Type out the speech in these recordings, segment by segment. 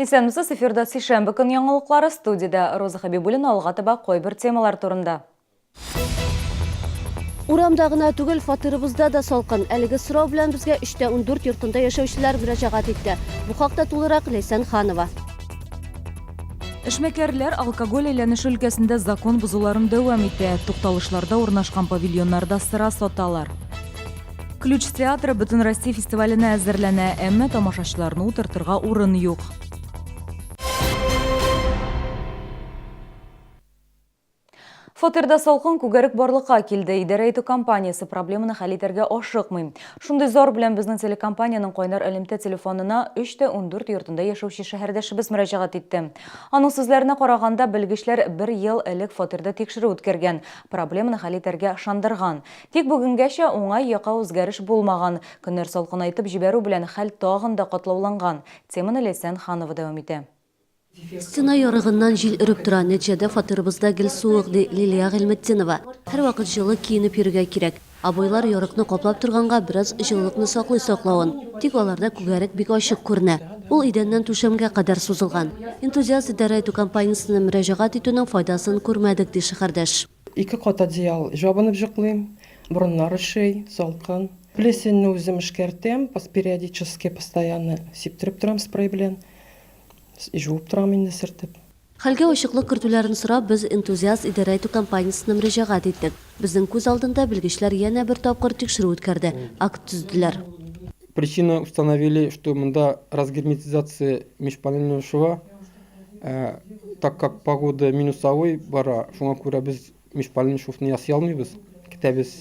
Исәнмесез, эфирда сишәмбе көн яңалыклары, студиядә Роза Хәбибуллина алга таба кайбер темалар турында. Урамда гына түгел, фатирыбызда да салкын. Әлеге сорау белән безгә 3 тә 14 йортында яшәүчеләр мөрәҗәгать итте. Бу хакта тулырак Ләйсән Ханова. Эшмәкәрләр алкоголь әйләнеше өлкәсендә закон бозуларын дәвам итә. Тукталышларда урнашкан павильоннарда сыра саталар. Ключ театры Бөтенроссия фестиваленә әзерләнә, әмма тамашачыларны утыртырга урын юк. Фатирда салкын күгәрек барлыкка килде. Идарә итү компаниясе проблеманы хәл итәргә ашыкмый. Шундый зар белән безнең телекомпаниянең кайнар элемтә телефонына 3 тә 14 йортында яшәүче шәһәрдәшебез мөрәҗәгать итте. Аның сүзләренә караганда, белгечләр бер ел элек фатирда тикшерү үткәргән, проблеманы хәл итәргә ышандырган. Тик бүгенгәчә уңай якка үзгәреш булмаган. Көннәр салкынайтып җибәрү белән хәл тагын да катлауланган. Теманы Ләйсән Ханова дәвам итә. Стена ярыгыннан җил өреп тора, нәтиҗәдә фатирыбызда гел суык, ди Лилия Гыйльметдинова. Һәрвакыт җылы киенеп йөрергә кирәк. Обойлар ярыкны каплап торганга бераз җылылыкны саклый саклавын. Тик аларда күгәрек бик ачык күренә. Ул идәннән түшәмгә кадәр сузылган. Энтузиаст идарә итү компаниясенә мөрәҗәгать итүнең файдасын күрмәдек, ди шәһәрдәш. Ике кат одеял җабынып җоклыйм. Борыннар өшей, салкын. Плесеньне үзем эшкәртәм, периодически, постоянно сиптереп торам спрей белән. Җуып торам инде сөртеп. Хәлгә ачыклык кертүләрен сорап, без Энтузиаст идарә итү компаниясенә мөрәҗәгать иттек. Безнең күз алдында белгечләр янә бер тапкыр тикшерү үткәрде, акт төзеделәр. Причина установили, что монда разгерметизация межпанельного шва, так как погода минусовой бара, шуңа күрә без межпанельный шовны ясый алмыйбыз. Көтәбез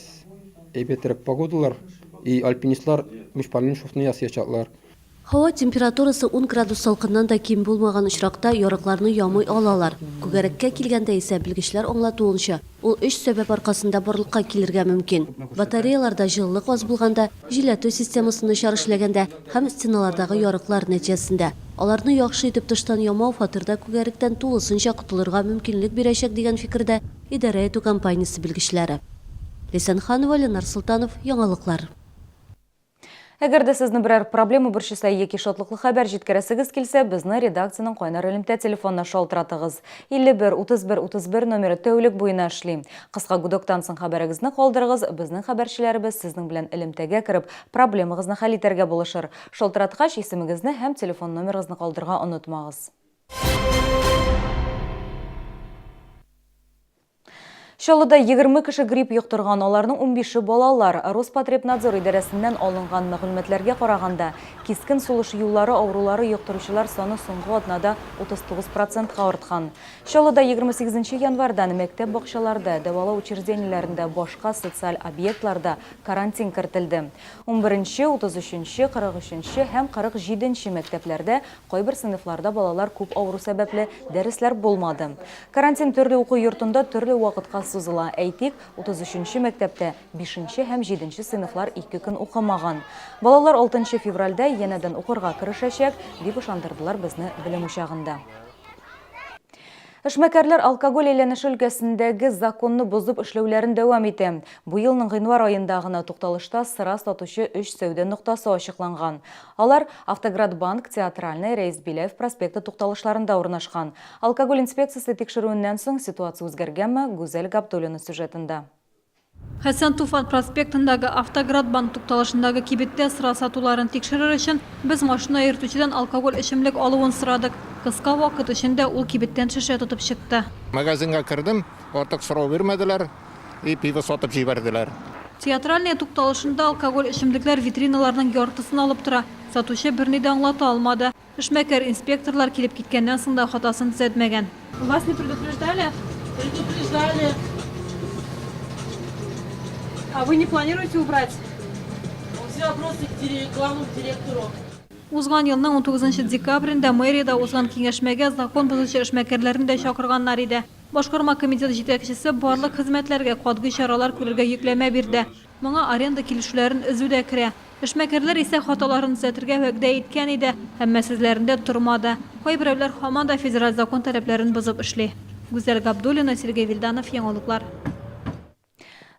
әйбәтрәк погодалар, и альпинистлар межпанельный шовны ясыячаклар. Һава температурасы ун градус салкыннан да ким булмаган очракта ярыкларны ямый алалар. Күгәреккә килгәндә исә, белгечләр аңлатуынча, ул өч сәбәп аркасында барлыкка килергә мөмкин, батареяларда җылылык аз булганда, җилләтү системасы начар эшләгәндә һәм стеналардагы ярыклар нәтиҗәсендә. Аларны яхшы итеп тыштан ямау фатирда күгәректән тулысынча котылырга мөмкинлек бирәчәк, дигән фикердә идарә итү компаниясе белгечләре. Ләйсән Ханова, Ленар Солтанов, Яңалыклар. Әгәр дә сезне берәр проблема борчыса яки шатлыклы хәбәр җиткерәсегез килсә, безне редакциянең кайнар элемтә телефонына шалтыратыгыз. 51 31 31 номеры тәүлек буена эшли. Кыска гудоктан соң хәбәрегезне калдырыгыз, безнең хәбәрчеләребез сезнең белән элемтәгә кереп, проблемагызны хәл итәргә булышыр. Шалтыраткач, исемегезне һәм телефон номерыгызны калдырырга онытмагыз. Чаллыда 20 кеше грипп йоктырган, аларның унбише балалар. Роспотребнадзор идарәсеннән алынган мәгълүматларга караганда, кискен сулыш юллары авырулары йоктыручылар саны соңгы атнада 39 процентка арткан. Чаллыда 28 нче январьдан мәктәп-бакчаларда, дәвалау учреждениеләрендә, башка социаль объектларда карантин кертелде. Унберенче, утызөченче, кырык өченче һәм кырык җиденче мәктәпләрдә Кайбер сыйныфларда балалар күп авыру сәбәпле, дәресләр булмады. Карантин төрле уку йортында төрле вакытка сузыла. Әйтик, 33 нче мәктәптә бишенче һәм җиденче сыйныфлар ике көн укымаган. Балалар алтынчы февральдә янәдән укырга керешәчәк, дип ышандырдылар безне белем учагында. Эшмәкәрләр алкоголь әйләнеше өлкәсендәге законны бозып эшләүләрен дәвам итә. Бу елның гыйнвар аенда гына тукталышта сыра сатучы өч сәүдә ноктасы ачыкланган. Алар Автоградбанк, Театральная, Рәис Беляев проспекты тукталышларында урнашкан. Алкоголь инспекциясе тикшерүеннән соң ситуация үзгәргәнме, Гүзәл Габдуллина сюжетында. Хәсән Туфан проспектындагы Автоградбанк тукталышындагы кибеттә сыра сатуларын тикшерер өчен без машина йөртүчедән алкоголь эчемлек алуын сорадык. Кыска вакыт эчендә ул кибеттән шешә тотып чыкты. Магазинга кердем, артык сорау бирмәделәр и пиво сатып җибәрделәр. Театральная тукталышында алкоголь эчемлекләр витриналарның яртысын алып тора. Сатучы берни дә аңлата алмады. Эшмәкәр инспекторлар килеп киткәннән соң да хатасын төзәтмәгән. Вас не предупреждали? Предупреждали. А вы не планируете убрать? Все вопросы к главному директору. Узган елның унтугызынчы декабрендә мэриядә узган киңәшмәгә закон бозучы эшмәкәрләрне дә чакырганнар иде. Башкарма комитет җитәкчесе барлык хезмәтләргә катгый чаралар күрергә йөкләмә бирде. Моңа аренда килешүләрен өзү дә керә. Эшмәкәрләр исә хаталарын төзәтергә вәгъдә иткән иде, әмма сүзләрендә тормады. Кайберәүләр һаман да федераль закон таләпләрен бозып эшли. Гүзәл Габдуллина, Сергей Вильданов, Яңалыклар.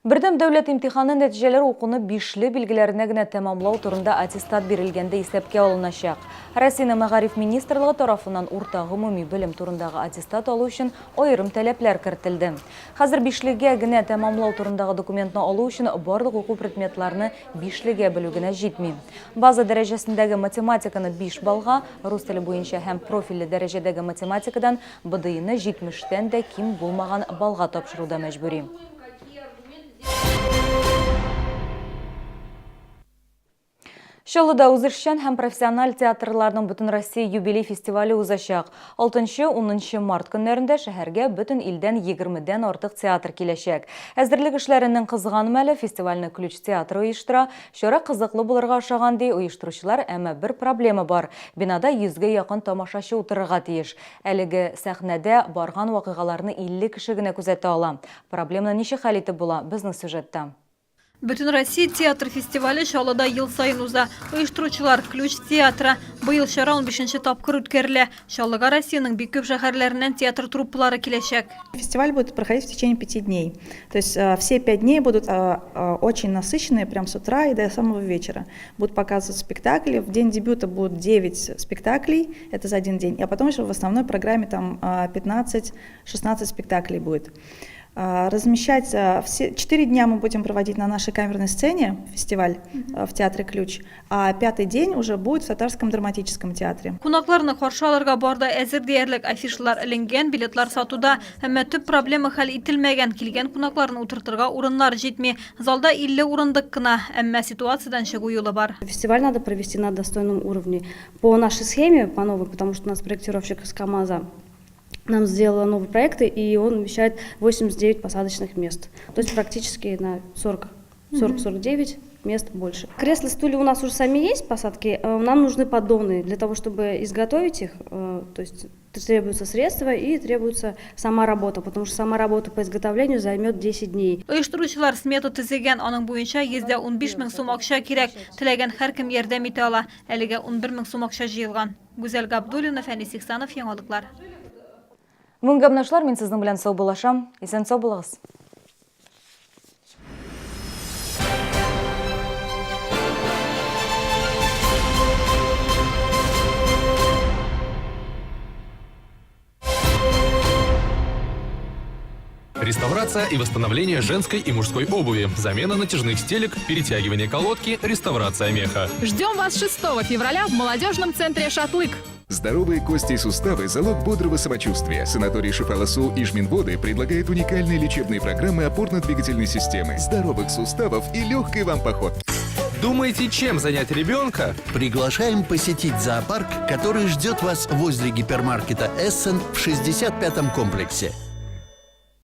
Бердәм дәүләт имтиханы нәтиҗәләре укуны бишле билгеләренә генә тәмамлау турында аттестат бирелгәндә исәпкә алыначак. Россиянең Мәгариф министрлыгы тарафыннан урта гомуми белем турындагы аттестат алу өчен аерым таләпләр кертелде. Хәзер бишлегә генә тәмамлау турындагы документны алу өчен барлык уку предметларны бишлегә белү генә җитми. База дәрәҗәсендәге математиканы 5 баллга, рус теле буенча һәм профильле дәрәҗәдәге математикадан БДИны 70 тән дә ким булмаган баллга тапшыру да мәҗбүри. Чаллыда үзешчән һәм профессиональ театрларның Бөтенроссия юбилей фестивале узачак. 6-10 март көннәрендә шәһәргә бөтен илдән 20дән артык театр киләчәк. Әзерлек эшләренең кызган мәле, фестивальне Ключ театры оештыра. Чара кызыклы булырга ошаган, ди оештыручылар, әмма бер проблема бар, бинада 100гә якын тамашачы утырырга тиеш. Әлеге сәхнәдә барган вакыйгаларны 50 кеше генә күзәтә ала. Проблеманы ничек хәл итеп була, безнең сюжетта. Бөтенроссия театр фестивале Чаллыда ел саен уза. Оештыручылар, Ключ театры. Быел чара унбишенче тапкыр үткәрелә. Чаллыга Россиянең бик күп шәһәрләреннән театр труппалары киләчәк. Фестиваль будет проходить в течение пяти дней. То есть все пять дней будут очень насыщенные, прям с утра и до самого вечера. Будут показывать спектакли. В день дебюта будут 9 спектаклей, это за один день. А потом еще в основной программе там 15-16 спектаклей будет. Размещать все 4 дня мы будем проводить на нашей камерной сцене фестиваль в театре «Ключ», а пятый день уже будет в Татарском драматическом театре. Кунакларны каршы алырга бар да әзер диярлек, афишалар эленгән, билетлар сатуда. Әмма төп проблема хәл ителмәгән, килгән кунакларны утыртырга урыннар җитми. Залда 50 урындык кына. Әмма ситуациядән чыгу юлы бар. Фестиваль надо провести на достойном уровне. По нашей схеме, по новой, потому что у нас проектировщик из КАМАЗа нам сделала новые проекты, и он вмещает 89 посадочных мест. То есть практически на 40, 40-49 мест больше. Кресла, стулья у нас уже сами есть, посадки. Нам нужны поддоны для того, чтобы изготовить их. То есть требуются средства и требуется сама работа, потому что сама работа по изготовлению займет 10 дней. Оештыручылар смета төзегән, аның буенча 115 мең сум акча кирәк. Теләгән һәркем ярдәм итә ала. Әлегә 11 мең сум акча җыелган. Гүзәл Габдуллина, Фәнис Ихсанов, Яңалыклар. Бүгенге менә шулар, мин сезнең белән саубуллашам. Исән-сау булыгыз. Реставрация и восстановление женской и мужской обуви, замена натяжных стелек, перетягивание колодки, реставрация меха. Ждем вас 6 февраля в молодежном центре «Шатлык». Здоровые кости и суставы – залог бодрого самочувствия. Санаторий Шифаласу и Жминводы предлагает уникальные лечебные программы опорно-двигательной системы, здоровых суставов и легкой вам походки. Думаете, чем занять ребенка? Приглашаем посетить зоопарк, который ждет вас возле гипермаркета «Эссен» в 65-м комплексе.